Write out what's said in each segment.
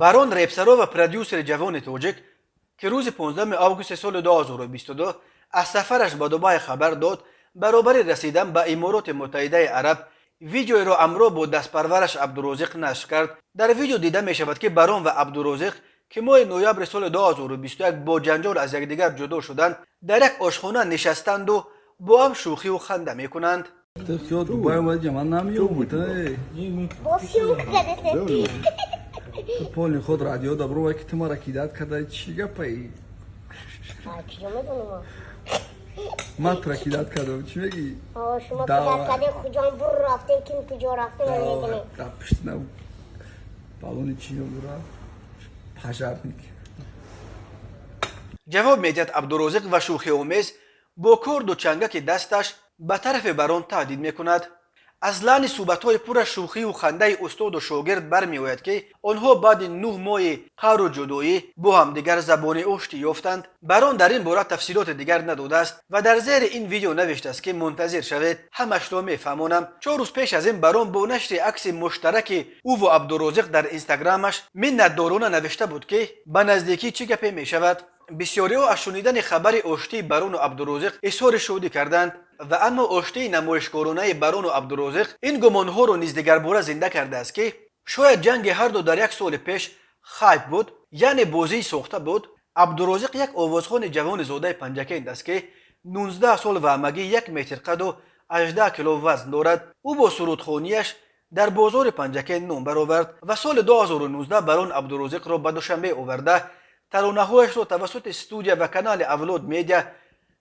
Барон, репсаро ва продюсери ҷавони тоҷик, ки рӯзи 15 августи соли 2022 аз сафараш ба Дубай хабар дод, баробари расидан ба Имороти Муттаҳидаи Араб видеоеро ҳамроҳ бо дастпарвараш Абдурозиқ нашр кард. Дар видео дида мешавад, ки Барон ва Абдурозиқ, ки моҳи ноябри соли 2021 бо ҷанҷол аз якдигар ҷудо шуданд, дар як ошхона нишастанду бо ҳам шӯхиву ханда мекунанд. Ту Дубай омадӣ, ман намеёбам. Бо съёмка кардасем. Ту полный ход радио добро, ки ту мара кидать карда, чӣ гапаи? Киё медонам. Ман тура кидать кардам, чӣ мегӣ? Шумо кидать кардем, куҷо бур рафтем, ким куҷо рафтем, намедонем. Дар пишти на балони чӣ бура, пожарник. Ҷавоб медиҳад Абдурозиқ ва шӯхиомез бо корду чангаки дасташ ба тарафи Барон таҳдид мекунад. Аз лаҳни суҳбатҳои пурра шӯхиву хандаи устоду шогирд бармеояд, ки онҳо баъди 9 моҳи қаҳру ҷудоӣ бо ҳамдигар забони оштӣ ёфтанд. Барон дар ин бора тафсилоти дигар надодааст ва дар зери ин видео навиштааст, ки мунтазир шавед, ҳамашро мефаҳмонам. 4 рӯз пеш аз ин Барон бо нашри акси муштараки ӯву Абдурозиқ дар Инстаграмаш миннатдорона навишта буд, ки ба наздикӣ чӣ гапе мешавад. Бисёриҳо аз шунидани хабари оштии Барону Абдурозиқ изҳори шодӣ карданд ва аммо оштии намоишгоронаи Барону Абдурозиқ ин гумонҳоро низ дигарбора зинда кардааст, ки шояд ҷанги ҳарду дар як соли пеш хайп буд, яъне бозии сохта буд. Абдурозиқ як овозхони ҷавони зодаи Панҷакент аст, ки 19 сол ва ҳамагӣ 1 метр қаду 18 кило вазн дорад. Ӯ бо сурудхонияш дар бозори Панҷакент ном баровард ва соли 2019 Барон Абдурозиқро ба Душанбе оварда, таронаҳояшро тавассути студия ва канали Авлод Медиа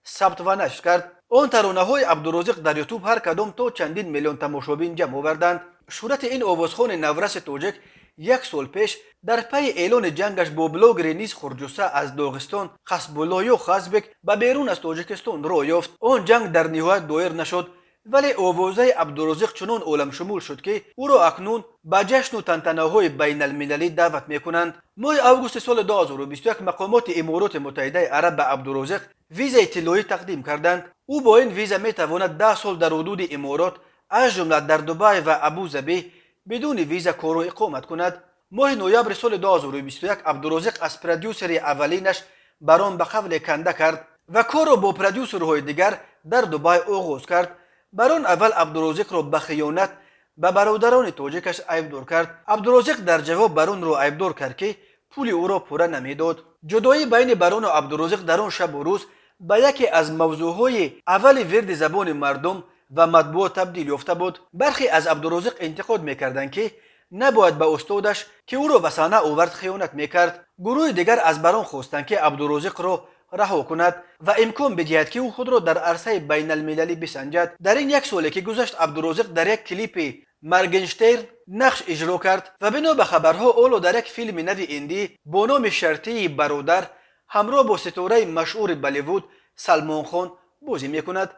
сабт ва нашр кард. Он таронаҳои Абдурозиқ дар Ютуб ҳар кадом то чандин миллион тамошобин ҷамъ оварданд. Шӯҳрати ин овозхони навраси тоҷик як сол пеш дар пайи эълони ҷангаш бо блогери низ хурдҷусса аз Доғистон Хасбулло Хасбек ба берун аз Тоҷикистон роҳ ёфт. Он ҷанг дар ниҳоят доир нашуд, вале овозаи Абдурозиқ чунон оламшумул шуд, ки ӯро акнун ба ҷашну тантанаҳои байналмилалӣ даъват мекунанд. Моҳи августи соли 2021 мақомоти Имороти Муттаҳидаи Араб ба Абдурозиқ визаи тиллоӣ тақдим карданд. Ӯ бо ин виза метавонад 10 сол дар ҳудуди Иморот, аз ҷумла дар Дубай ва Абузабӣ, бидуни виза кору иқомат кунад. Моҳи ноябри соли 2021 Абдурозиқ аз продюсери аввалинаш Барон ба қавле канда кард ва корро бо продюсерҳои дигар дар Дубай оғоз кард. Барон аввал Абдурозиқро ба хиёнат ба бародарони тоҷикаш айбдор кард. Абдурозиқ дар ҷавоб Баронро айбдор кард, ки пули ӯро пурра намедод. Ҷудоӣ байни Барону Абдурозиқ дар он шабу рӯз ба яке аз мавзӯъҳои аввали вирди забони мардум ва матбуот табдил ёфта буд. Бархе аз Абдурозиқ интиқод мекарданд, ки набояд ба устодаш, ки ӯро ба саҳна овард, хиёнат мекард. Гурӯҳи дигар аз Барон хостанд, ки Абдурозиқро раҳо кунад ва имкон бидиҳад, ки ӯ худро дар арсаи байналмилалӣ бисанҷад. Дар ин як соле, ки гузашт, Абдурозиқ дар як клипи Маргенштерн нақш иҷро кард ва бино ба хабарҳо ҳоло дар як филми нави индӣ бо номи «Шартии бародар» ҳамроҳ бо ситораи машҳури Болливуд Салмонхон бозӣ мекунад.